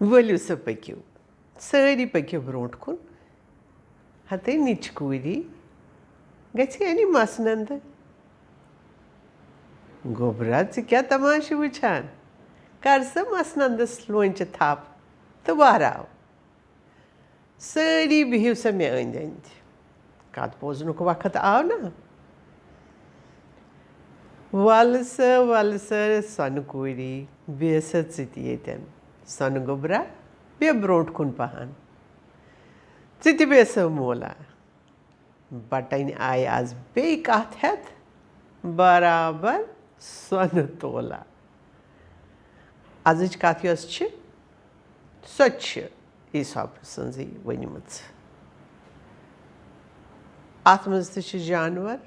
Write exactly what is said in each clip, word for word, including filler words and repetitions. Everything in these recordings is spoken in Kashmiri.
ؤلِو سا پٔکِو، سٲری پٔکِو برونٛٹھ کُن۔ ہتے نِچہِ کوٗری گژھِ یعنی مسنندٕ۔ گوٚبرا، ژٕ کیٛاہ تماشہٕ وٕچھان؟ کر سا مسنندس لونچہِ تھپھ تہٕ وہراو۔ سٲری بِہِو سا مےٚ أنٛدۍ أنٛدۍ۔ کتھ بوزنُک وقت آو نا؟ وَلہٕ سا، وَلہٕ سا، سۄنہٕ کوٗری، بیٚہہ سا ژٕ تہِ ییٚتٮ۪ن۔ سۄنہٕ گوٚبرا، بیٚہہ برونٛٹھ کُن پہن۔ ژٕ تہِ بیٚہہ سا مولا۔ بٹنۍ آیہِ از بیٚیہِ کتھ ہٮ۪تھ، برابر سۄنہٕ تولا۔ ازٕچ کتھ یۄس چھِ، سۄ تہِ چھِ ایسوپ سٕنٛزٕے ؤنمٕژ۔ اتھ منٛز تہِ چھِ جانور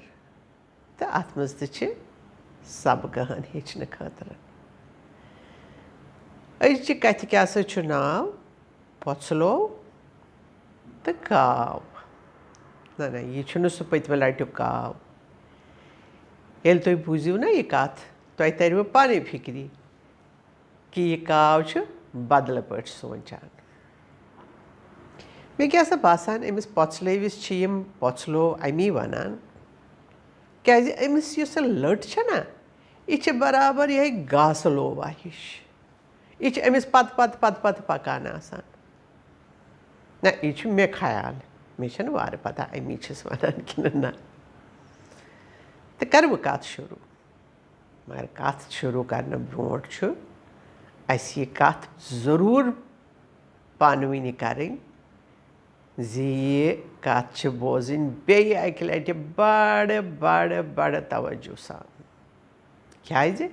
تہٕ اتھ منٛز تہِ چھِ سبقہٕ ہن ہیٚچھنہٕ خٲطرٕ۔ أزچہِ کتھِ کیٛاہ سا چھُ ناو؟ پۄژھلو تہٕ کاو۔ نہ، نہ، یہِ چھُنہٕ سُہ پٔتمہِ لٹیُک کاو۔ ییٚلہِ تُہۍ بوٗزِو نہ یہِ کتھ، تۄہہِ ترِوٕ پانے فِکرِ کہِ یہِ کاو چھُ بدلہٕ پٲٹھۍ سونٛچان۔ مےٚ کیٛاہ سا باسان، أمِس پۄژھلٲوِس چھِ یِم پۄژھلو اَمی وَنان، کیٛازِ أمِس یُس یہِ لٔٹ چھےٚ نہ، یہِ چھِ برابر یِہوٚے گاسہٕ لووا ہِش۔ یہِ چھِ أمِس پتہٕ، پتہٕ، پتہٕ، پتہٕ پکان آسان۔ نہ، یہِ چھُ مےٚ خیال، مےٚ چھَنہٕ وارٕ پتہ أمی چھِس وَنان کِنہٕ نہ۔ تہٕ کَرٕ بہٕ کَتھ شروٗع۔ مگر کَتھ شروٗع کرنہٕ برونٛٹھ چھُ اَسہِ یہِ کَتھ ضروٗر پانہٕ ؤنی کَرٕنۍ زِ یہِ کَتھ چھِ بوزٕنۍ بیٚیہِ اَکہِ لَٹہِ بَڑٕ، بَڑٕ، بَڑٕ توجہ سان۔ کیٛازِ؟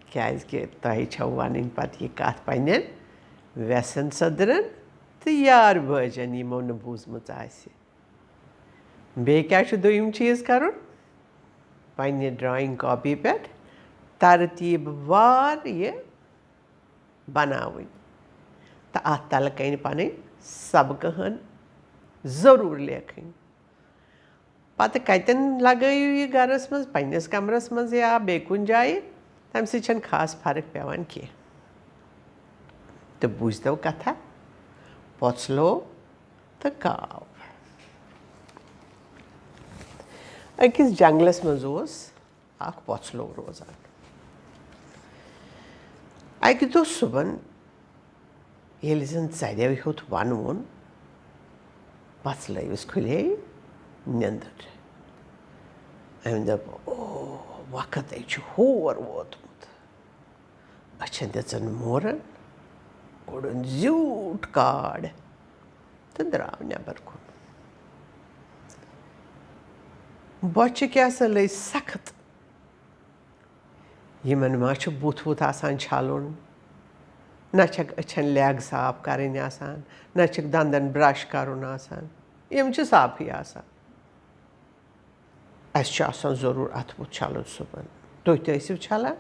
کیٛازِکہِ تۄہہِ چھَو وَنٕنۍ پَتہٕ یہِ کَتھ پنٛنٮ۪ن وٮ۪سَن سٔدرَن تہٕ یار بٲجَن، یِمو نہٕ بوٗزمٕژ آسہِ۔ بیٚیہِ کیٛاہ چھُ دوٚیِم چیٖز کَرُن؟ پنٛنہِ ڈرٛایِنٛگ کاپی پٮ۪ٹھ ترتیٖب وار یہِ بناوٕنۍ تہٕ اَتھ تَلہٕ کَنہِ پَنٕنۍ سبقہٕ ہن ضروٗر لیکھٕنۍ۔ پَتہٕ کَتٮ۪ن لَگٲیِو یہِ گَرَس منٛز، پنٛنِس کَمرَس منٛز یا بیٚیہِ کُنہِ جایہِ، تَمہِ سۭتۍ چھَنہٕ خاص فرق پٮ۪وان کینٛہہ۔ تہٕ بوٗزتو کَتھا، پۄژھلو تہٕ کاو۔ أکِس جنٛگلَس منٛز اوس اکھ پۄژھلو روزان۔ اکہِ دۄہ صُبحن ییٚلہِ زن ژرٮ۪و ہیوٚت ونہٕ وُن، پۄژھلٲوِس کھُلے نٮ۪نٛدٕر۔ أمۍ دوٚپ، "او، وقت ہے چھُ ہور ووتمُت۔" أچھن دِژن مورن، کوٚڑُن زیوٗٹھ کاڈ تہٕ درٛاو نٮ۪بر کُن۔ بۄچھِ کیٛاہ سا لٔج سخت۔ یِمن ما چھُ بُتھ وُتھ آسان چھلُن، نہ چھکھ أچھن لیگ صاف کرٕنۍ آسان، نہ چھکھ دندن برش کرُن آسان۔ یِم چھِ صافٕے آسان۔ اَسہِ چھُ آسان ضروٗر اَتھٕ بُتھ چھَلُن صُبحن۔ تُہۍ تہِ ٲسِو چھَلان۔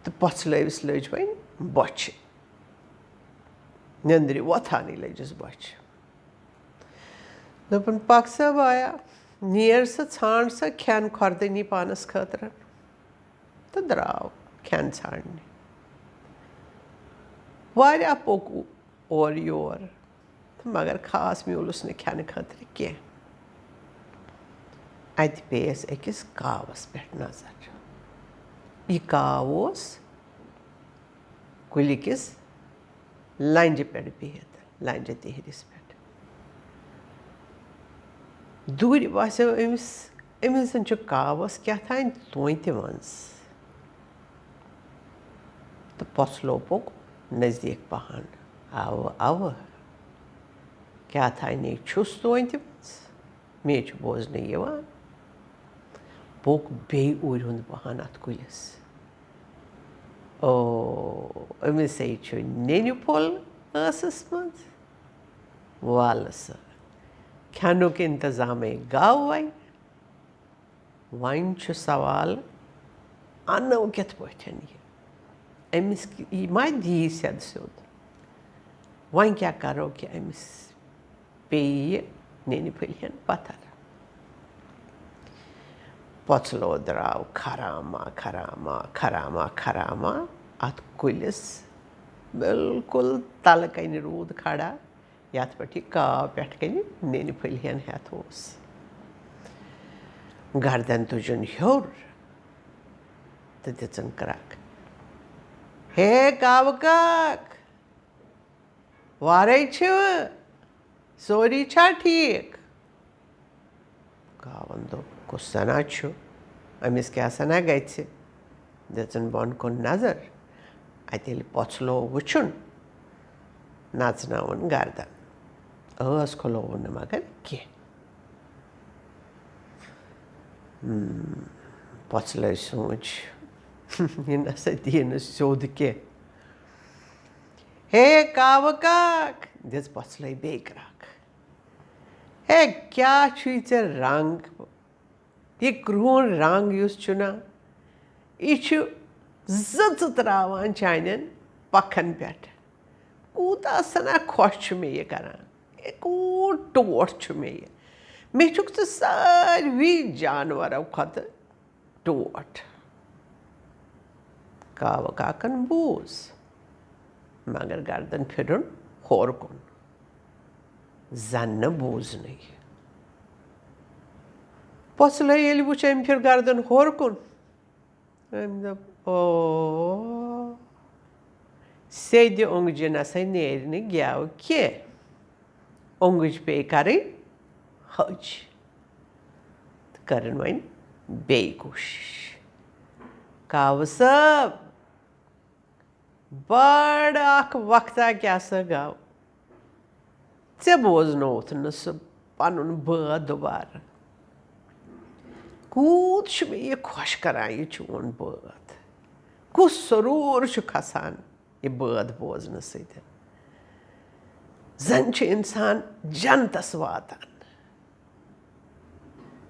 تہٕ پۄژھلٲوِس لٔج وۄنۍ بۄچھِ۔ نیٚنٛدرِ وۄتھانٕے لٔجِس بۄچھِ۔ دوٚپُن، "پَکھ سا بایا، نیر سا، ژھانٛڈ سا کھٮ۪ن کھۄردٲنی پانَس خٲطرٕ۔" تہٕ درٛاو کھٮ۪ن ژھانٛڈنہِ۔ واریاہ پوٚک اورٕ یور، تہٕ مگر خاص میوٗلُس نہٕ کھٮ۪نہٕ خٲطرٕ کینٛہہ۔ اَتہِ پیٚیَس أکِس کاوَس پٮ۪ٹھ نظر۔ یہِ کاو اوس کُلہِ کِس لنٛجہِ پٮ۪ٹھ بِہِتھ، لنٛجہِ تِہرِس پٮ۪ٹھ۔ دوٗرِ باسیو أمِس، أمِس زَن چھُ کاوَس کیٛاہ تام تونٛتہِ منٛز۔ تہٕ پۄژھلو پوٚک نزدیٖک پَہَن۔ اَوٕ، اَوٕ، کیٛاہ تام نے چھُس تونٛتہِ منٛز، مے چھُ بوزنہٕ یِوان۔ پوٚک بیٚیہِ اوٗرۍ ہُنٛد پَہَن اَتھ کُلِس۔ او، أمِس ہے چھُ نینہِ پھوٚل ٲسَس منٛز۔ وَلہٕ سا، کھٮ۪نُک اِنتظامَے گوٚو وۄنۍ۔ وۄنۍ چھُ سوال، اَنو کِتھ پٲٹھۍ یہِ؟ أمِس، یہِ ما دی سیٚدٕ سیوٚد؟ وۄنۍ کیٛاہ کَرو کہِ أمِس پیٚیہِ یہِ نینہِ پھٔلۍ ہن پتھر۔ پۄژھلو درٛاو کھراما، کھراما، کھراما، کھراما۔ اَتھ کُلِس بالکل تَلہٕ کَنہِ روٗد کھڑا، یَتھ پٮ۪ٹھ یہِ کاو پٮ۪ٹھ کَنہِ نینہِ پھٔلۍ ہٮ۪ن ہٮ۪تھ اوس۔ گردن تُجُن ہیوٚر تہٕ دِژٕن کرٛکھ، "ہے کاوٕ کاک، وارَے چھِو؟ سورُے چھا ٹھیٖک؟" کاوَن دوٚپ، "کُس سنا چھُ؟ أمِس کیٛاہ سنا گژھِ؟" دِژٕن بۄن کُن نظر۔ اَتہِ ییٚلہِ پۄژھلو وٕچھُن، نژناوُن گردن۔ ٲس کھُلووُن نہٕ مگر کینٛہہ۔ ہم، پۄژھلٲے سوٗنٛچ، "یہِ نسا دِیہِ نہٕ سیوٚد کینٛہہ۔" "ہے کاوٕ کاک"، دِژ پۄژھلٲے بیٚیہِ کرٛکھ۔ "ہے، کیٛاہ چھُے ژےٚ رنٛگ؟ یہِ کرٛہُن رنٛگ یُس چھُ نا، یہِ چھُ زٕژٕ ترٛاوان چانٮ۪ن پکھن پٮ۪ٹھ۔ کوٗتاہ سنا خۄش چھُ مےٚ یہِ کران۔ یہِ کوٗت ٹوٹھ چھُ مےٚ یہِ۔ مےٚ چھُکھ ژٕ ساروی جانورو کھۄتہٕ ٹوٹھ۔" کاوٕ کاکن بوٗز، مگر گردن پھِرُن ہورٕ کُن، زن نہٕ بوٗزنٕے۔ پۄژھلٲے ییٚلہِ وُچھ، أمۍ پھِر گردن ہورٕ کُن۔ أمۍ دوٚپ، "او، سیٚدِ اوٚنٛگجہِ نسا نیرِ نہٕ گٮ۪و کینٛہہ۔ اوٚنٛگٕج پیٚیہِ کرٕنۍ ۂج۔" تہٕ کٔرٕن وۄنۍ بیٚیہِ کوٗشِش۔ "کاوٕ صٲب، بڑٕ اکھ وقتہ کیٛاہ سا گوٚو؟ ژےٚ بوزنووُتھ نہٕ سُہ پنُن بٲتھ دُبارٕ۔ کوٗت چھُ مےٚ یہِ خۄش کران، یہِ چون بٲتھ۔ کُس سرور چھُ کھسان یہِ بٲتھ بوزنہٕ سۭتۍ۔ زن چھُ انسان جنتس واتان۔"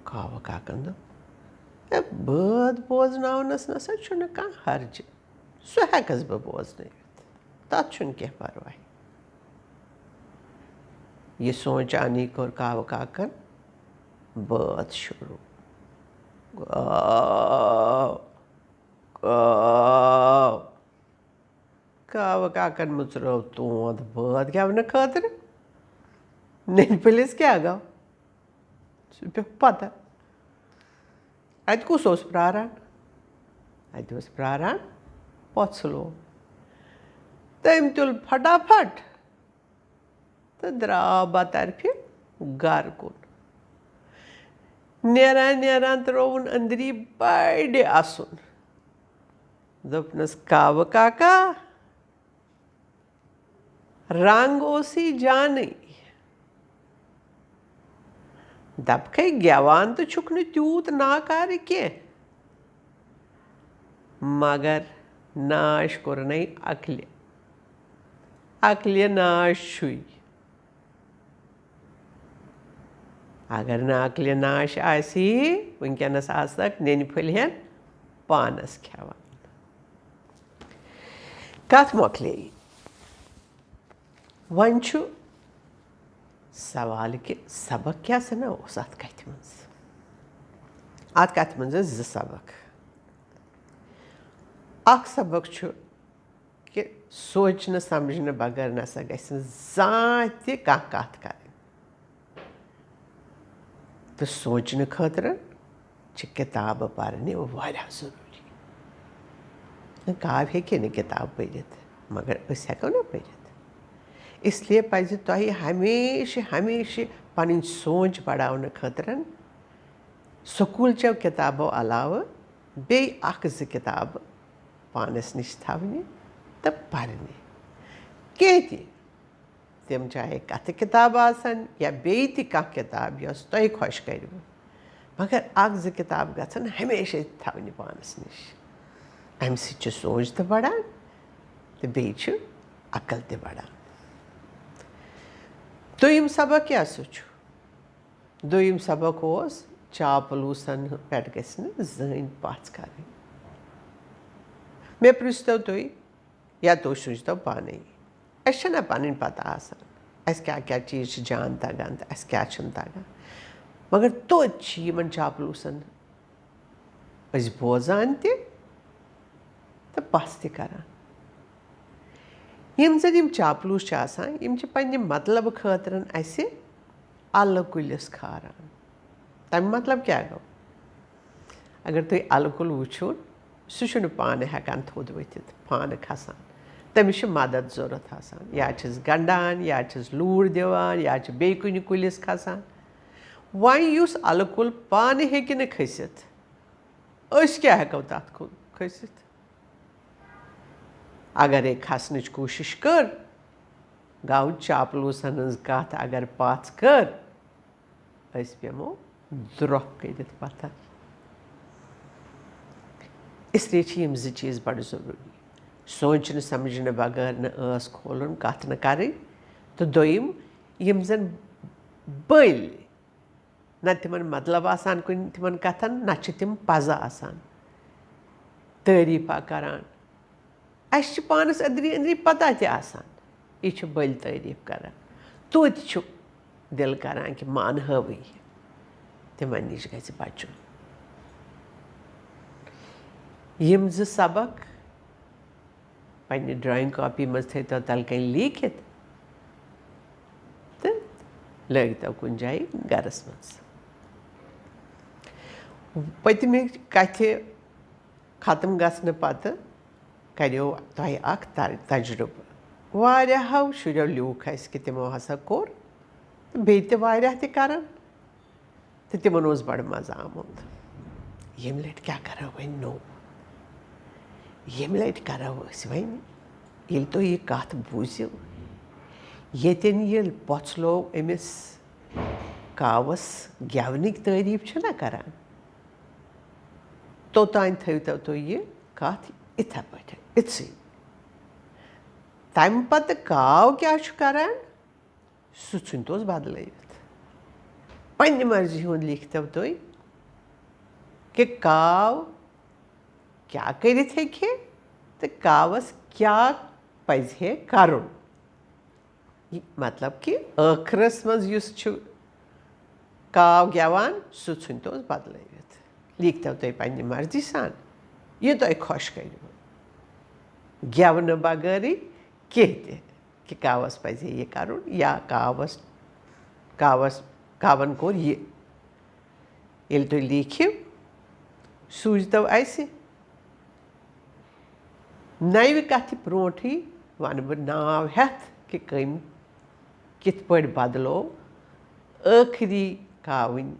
کاوٕ کاکن دوٚپ، "ہے، بٲتھ بوزناونس نسا چھُنہٕ کانٛہہ حرجہِ، سُہ ہٮ۪کس بہٕ بوزنٲوِتھ، تتھ چھُنہٕ کینٛہہ پرواے۔" یہِ سونٛچانی کوٚر کاوٕ کاکن بٲتھ شروٗع۔ گاو، گاو۔ کاوٕ کاکن مٕژرٲو توند بٲتھ گٮ۪ونہٕ خٲطرٕ۔ نینہِ پھٔلِس کیٛاہ گوٚو؟ سُہ پیوٚو پتہ۔ اَتہِ کُس اوس پرٛاران؟ اَتہِ اوس پرٛاران پۄژھلو۔ تٔمۍ تُل پھٹافٹ تہٕ درٛاو بطرفہِ گرٕ کُن۔ نیران نیران ترٛووُن أنٛدری بڑِ اَسُن۔ دوٚپنَس، "کاوٕ کاکا، رنگ اوسُے جانٕے۔ دپکھے گٮ۪وان تہٕ چھُکھ نہٕ تیوٗت ناکارٕ کینٛہہ، مگر ناش کوٚرنے عقلہِ۔ عقلہِ ناش چھُے۔ اگر نہٕ عقلہِ ناش آسی، وٕنکیٚنس آسکھ نینہِ پھٔلۍ ہن پانس کھٮ۪وان۔" کتھ مۄکلے۔ وۄنۍ چھُ سوال کہِ سبق کیٛاہ سنا اوس اتھ کتھِ منٛز؟ اتھ کتھِ منٛز ٲسۍ زٕ سبق۔ اکھ سبق چھُ کہِ سونٛچنہٕ سمجھنہٕ بغٲر نسا گژھِ نہٕ زانٛہہ تہِ کانٛہہ کتھ کرٕنۍ۔ تہٕ سونٛچنہٕ خٲطرٕ چھِ کِتابہٕ پرنہِ واریاہ ضروٗری۔ کاو ہیٚکہِ نہٕ کِتاب پٔرِتھ، مگر أسۍ ہٮ۪کو نہ پٔرِتھ۔ اس لیے پزِ تۄہہِ ہمیشہِ، ہمیشہِ پنٕنۍ سونٛچ بڑاونہٕ خٲطرٕ سکوٗل چیو کِتابو علاوٕ بیٚیہِ اکھ زٕ کِتابہٕ پانس نِش تھاونہِ تہٕ پرنہِ۔ کینٛہہ تہِ، تِم چاہے کتھٕ کِتاب آسن یا بیٚیہِ تہِ کانٛہہ کِتاب یۄس تۄہہِ خۄش کروٕ، مگر اکھ زٕ کِتاب گژھن ہمیشے تھاونہِ پانس نِش۔ امہِ سۭتۍ چھِ سونٛچ تہِ بڑان تہٕ بیٚیہِ چھِ عقل تہِ بڑان۔ دوٚیِم سبق کیٛاہ سا چھُ؟ دوٚیِم سبق اوس چاپلوٗسن پٮ۪ٹھ گژھِ نہٕ زٕہٕنۍ پژھ کرٕنۍ۔ مےٚ پرٛژھتو تُہۍ، یا تُہۍ سوٗنٛچتو پانے، اَسہِ چھَنہ پنٕنۍ پتہ آسان، اَسہِ کیٛاہ کیٛاہ چیٖز چھِ جان تگان تہٕ اَسہِ کیٛاہ چھُنہٕ تگان؟ مگر توتہِ چھِ یِمن چاپلوٗسن أسۍ بوزان تہِ تہٕ پژھ تہِ کران۔ یِم زَن یِم چاپلوٗس چھِ آسان، یِم چھِ پنٛنہِ مطلبہٕ خٲطرٕ اَسہِ اَلہٕ کُلِس کھاران۔ تَمیُک مطلب کیٛاہ گوٚو؟ اگر تُہۍ اَلہٕ کُل وٕچھِو، سُہ چھُنہٕ پانہٕ ہٮ۪کان تھوٚد ؤتھِتھ، پانہٕ کھسان۔ تٔمِس چھِ مدد ضوٚرَتھ آسان۔ یا چھِس گنٛڈان، یا چھِس لوٗر دِوان، یا چھِ بیٚیہِ کُنہِ کُلِس کھسان۔ وۄنۍ یُس اَلہٕ کُل پانہٕ ہیٚکہِ نہٕ کھٔسِتھ، أسۍ کیٛاہ ہٮ۪کو تَتھ کُن کھٔسِتھ؟ اگرے کھسنٕچ کوٗشِش کٔر، گوٚو چاپلوٗسن ہٕنٛز کتھ اگر پژھ کٔر، أسۍ پیمو درٛۄکھ کٔرِتھ پتھر۔ اس لیے چھِ یِم زٕ چیٖز بڑٕ ضروٗری۔ سونٛچنہٕ سمجھنہٕ بغٲر نہٕ ٲس کھولُن، کتھ نہٕ کرٕنۍ، تہٕ دوٚیِم، یِم زن بٔلۍ نہ تِمن مطلب آسان کُنہِ تِمن کتھن، نہ چھِ تِم پزٕ آسان۔ تعریٖفا کران۔ اَسہِ چھِ پانس أنٛدری أنٛدری پتہ تہِ آسان، یہِ چھُ بٔلۍ تعریٖف کران۔ توتہِ چھُ دِل کران کہِ مانہٕ ہٲوٕے یہِ۔ تِمن نِش گژھِ بچُن۔ یِم زٕ سبق پننہِ ڈرائنگ کاپی منٛز تھٲیتو تلہٕ کنۍ لیٖکھِتھ تہٕ لٲگتو کُنہِ جایہِ گرس منٛز۔ پٔتمہِ کتھِ ختم گژھنہٕ پتہٕ کریو تۄہہِ اکھ تر-، تجربہٕ۔ واریاہو شُریو لیوٗکھ اسہِ کہِ تِمو ہسا کوٚر، تہٕ بیٚیہِ تہِ واریاہ تہِ کرن۔ تہٕ تِمن اوس بڑٕ مزٕ آمُت۔ ییٚمہِ لٹہِ کیٛاہ کرو وۄنۍ نوٚو؟ ییٚمہِ لٹہِ کرو أسۍ وۄنۍ، ییٚلہِ تُہۍ یہِ کتھ بوٗزِو، ییٚتٮ۪ن ییٚلہِ پۄژھ لوگ أمِس کاوس گٮ۪ونٕکۍ تعریٖف چھِنہ کران، توٚتام تھٲوتو تُہۍ یہِ کتھ یِتھے پٲٹھۍ، یِژھٕے۔ تمہِ پتہٕ کاو کیٛاہ چھُ کران؟ سُہ ژھٕنۍ توس بدلٲوِتھ۔ پننہِ مرضی ہُنٛد لیٖکھتو تُہۍ کہِ کاو کیٛاہ کٔرِتھ ہیٚکہِ ہے تہٕ کاوس کیٛاہ پزِ ہے کرُن۔ یہِ مطلب کہِ ٲخرس منٛز یُس چھُ کاو گٮ۪وان، سُہ ژھٕنۍ توس بدلٲوِتھ۔ لیٖکھتو تُہۍ پننہِ مرضی سان، یہِ تۄہہِ خۄش کٔرِو۔ گٮ۪ونہٕ بغٲرٕے کینٛہہ تہِ۔ کہِ کاوس پزِ ہے یہِ کرُن یا کاوس، کاوس، کاون کوٚر یہِ۔ ییٚلہِ تُہۍ لیٖکھِو، سوٗزتو اسہِ۔ نوِ کتھِ برونٹھٕے ونہٕ بہٕ ناو ہٮ۪تھ کہِ کٔمۍ کِتھ پٲٹھۍ بدلوو ٲخری کاوٕنۍ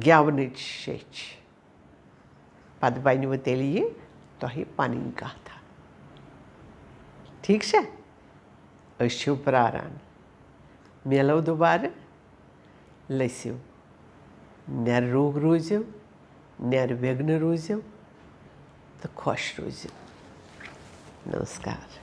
گٮ۪ونٕچ شیٚچھ۔ پتہٕ بنہِ وۄنۍ تیٚلہِ یہِ تۄہہِ پنٕنۍ کتھ۔ ٹھیٖک چھا؟ أسۍ چھِو پراران۔ میلو دُبارٕ۔ لٔسِو۔ نیر روٗگ روٗزِو، نیر وِگنہٕ روٗزِو تہٕ خۄش روٗزِو۔ نمسکار۔